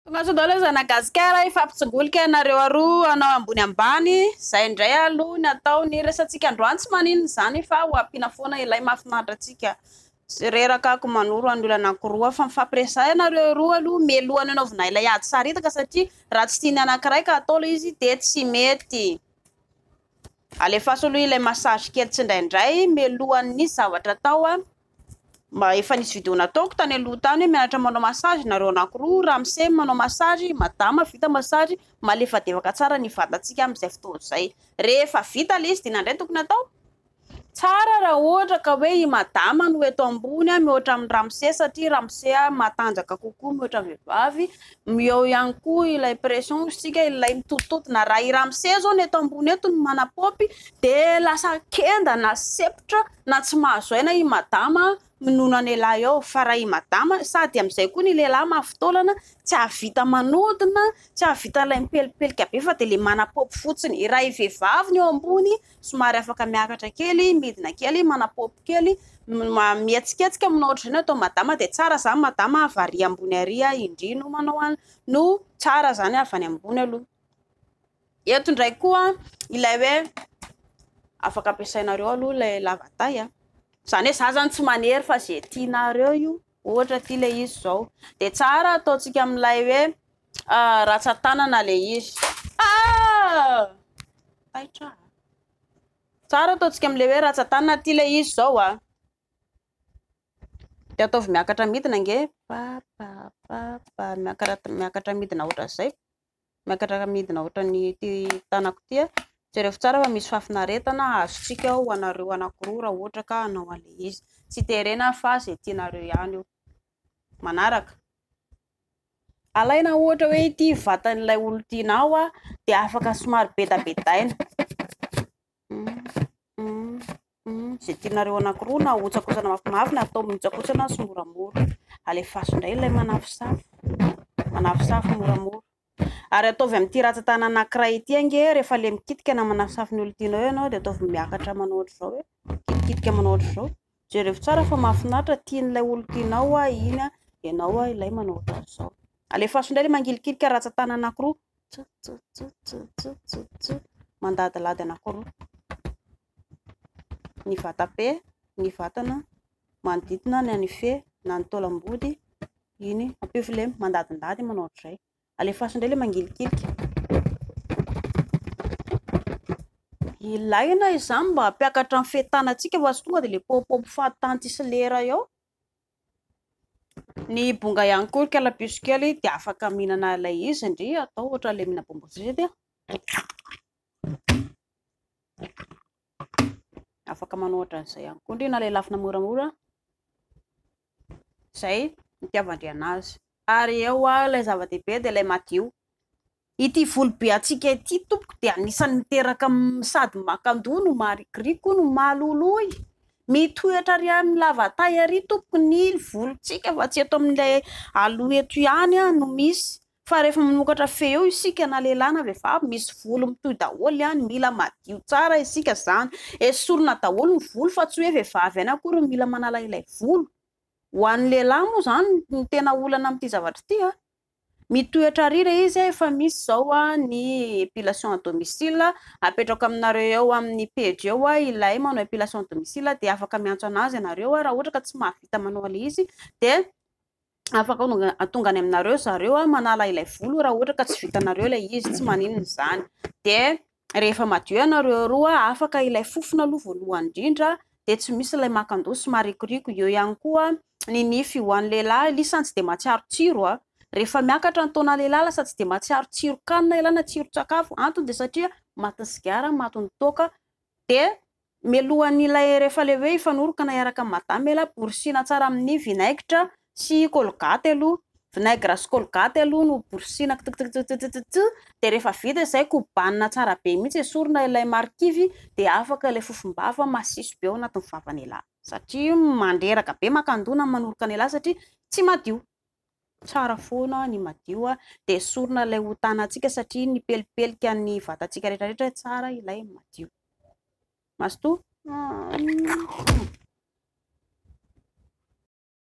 Tongasoa daholo zanak'i Gasikara, hifampitsingolika ianareo aroa hanao ambony ambany, izay indray aloha ny atao ny resatsika androany, tsy maninona izany fa ho ampiana foana ilay mahafinaritra antsika. Tsy reraka ako manoro an'ny olona anankiroa fa mifampiresaha ianareo roa aloha mialohan'ny hanaovana ilay ady saritaka satria raha tsy tian'ny anankiray ka atao ilay izy dia tsy mety. Alefaso aloha ilay massage kely tsindraindray mialohan'ny zavatra atao a. Mba efa nisy video nataoko tany aloha tany hoe mianatra manao massage nareo anankiroa, ramose manao massage, madama vita massage, malefadefaka tsara ny vatantsika amin'izay fotoana izay. Rehefa vita ilay izy dia inona indray tokony atao? Tsara raha ohatra ka hoe i madama no eto ambony mihoatra amin'ny ramose satria ramose matanjaka kokoa mihoatra ny vehivavy, eo ihany koa ilay pression isika ilay mitotontona, raha i ramose zao no eto ambony eto no manapaopy dia lasa kenda na sempotra na tsy mahazo aina i madama minono an'elah eo, fa raha i madama sady amin'izay koa ny lehilahy mafy taolana tsy hahavita manodina, tsy hahavita ilay mipelipelika be fa dia ilay manapaopy fotsiny, raha i vehivavy no eo ambony somary afaka miakatra kely, midina kely, manapaopy kely, mihetsiketsika manao ohatr'izay no atao madama dia tsara izany madama avy ary ambony ary indry no manao an, no tsara izany avy any ambony aloha. Eto indray koa ilay hoe afaka ampiasainareo aloha ilay lava tay a. Izany hoe za izany tsy manery fa izay tianareo io, ohatra ity ilay izy izao. Dia tsara ataontsika amin'ilay hoe ratsan-tanana ilay izy. Ah! Taitra aho. Tsara ataontsika amin'ilay hoe ratsan-tanana ity ilay izy izao a. Dia ataovy miakatra midina ange. Pa pa pa pa miakatra miakatra midina ohatran'izay. Miakatra midina ohatran'ity tanako ity a. Jereo tsara fa misy fahafinaretana azontsika ho anareo anankiroa raha ohatra ka hanao an'ilay izy. Tsy terena fa izay tianareo ihany io. Manaraka. Alaina ohatra hoe ity vatan'ilay olon-tianao a, dia afaka somary bedabedaina. Izay tianareo anankiroa na ahotsakotsana mafimafy na atao mihotsakotsana sy moramora. Alefaso indray ilay manafosafo, manafosafo moramora. Ary ataovy amin'ity ratsan-tanana anankiray ity ange rehefa ilay mikitika na manafosafo ny olon-tianao ianao dia ataovy miakatra manao ohatr'izao hoe mikitikitika manao ohatr'izao. Jereo tsara fa mahafinaritra, tian'ilay olon-tianao iny ianao ilay manao ohatran'izao. Alefaso indray ilay mangilikilika ratsan-tanana anankiroa. Tso tso tso tso tso tso tso. Mandadilady anankiroa. Ny vatape, ny vatana, manodidina na ny fe na ny taolam-body, iny ampio filemy, mandadindady manao ohatr'izay. Alefaso indray ilay mangilikilika. Ilaina izany mba hampiakatra ny fehin-tanantsika fa tsy tonga dia ilay paopaopy fahatany tsisy lera eo. Ny bonga ihany koa ry kalapiso kely dia afaka mihinana ilay izy ndry atao ohatran'ilay mihinana bonbon sucette. Afaka manao ohatran'izay ihany koa ndry na ilay lafina moramora. Izay nitiavan-dry anazy. Ary eo ilay zava-dehibe dia ilay madio. Ity volo be antsika ity tompoko dia anisan'ny miteraka sady makandoha no maharikoriko no mahaloloy. Mitoetra ary amin'ny lava-tay ary tompoko ny volontsika fa tsy eto amin'ilay aloha eto ihany no misy. Fa rehefa manokatra fe eo isika na lehilahy na vehivavy misy volo mitohy daholo any, mila madio tsara isika zany. Esorina daholo ny volo fa tsy hoe vehivavy ihany akory no mila manala ilay volo. Ho an'ny lehilahy moa izany ny tena olana amin'ity zavatra ity a, mitoetra ary ilay izy a, efa misy izao a ny épilation à domicile, apetrako aminareo eo amin'ny pejy eo a ilay manao épilation à domicile dia afaka miantso an'azy ianareo a, raha ohatra ka tsy mahavita manao an'ilay izy dia afaka tonga any aminareo zareo a manala ilay volo raha ohatra ka tsy vitanareo ilay izy, tsy maninona izany. Dia rehefa madio ianareo roa afaka ilay fofona aloha voalohany indrindra dia tsy misy ilay makandoha sy marikoriko. Eo ihany koa ny nify ho an'ny lehilahy, lisany tsy dia mahatsiaro tsiro a. Rehefa miakatra ny taona lehilahy lasa tsy dia mahatsiaro tsiron-kanina ialahy na tsiron-tsakafo. Antony dia satria matin'ny sigara, matin'ny toaka. Dia mialohan'ilay rehefa ilay hoe hifanoroka na hiaraka amin'ny madama ialahy, borosiana tsara amin'ny vinaigitra sy colgate aloha. Vinaigre sy colgate aloha no borosiana ktktktktktt dia rehefa vita izay kobanina tsara be mihitsy, esorina ilay marikivy dia afaka ilay fofom-bava masiso be ao anatin'ny vavan'ialahy satria mandreraka be makandoha na manoroka an'ialahy satria tsy madio. Tsara foana ny madio dia esorina ilay hotanantsika satria nipelipelika ny vatantsika rehetrarehetra, tsara ilay madio. Mazotoa.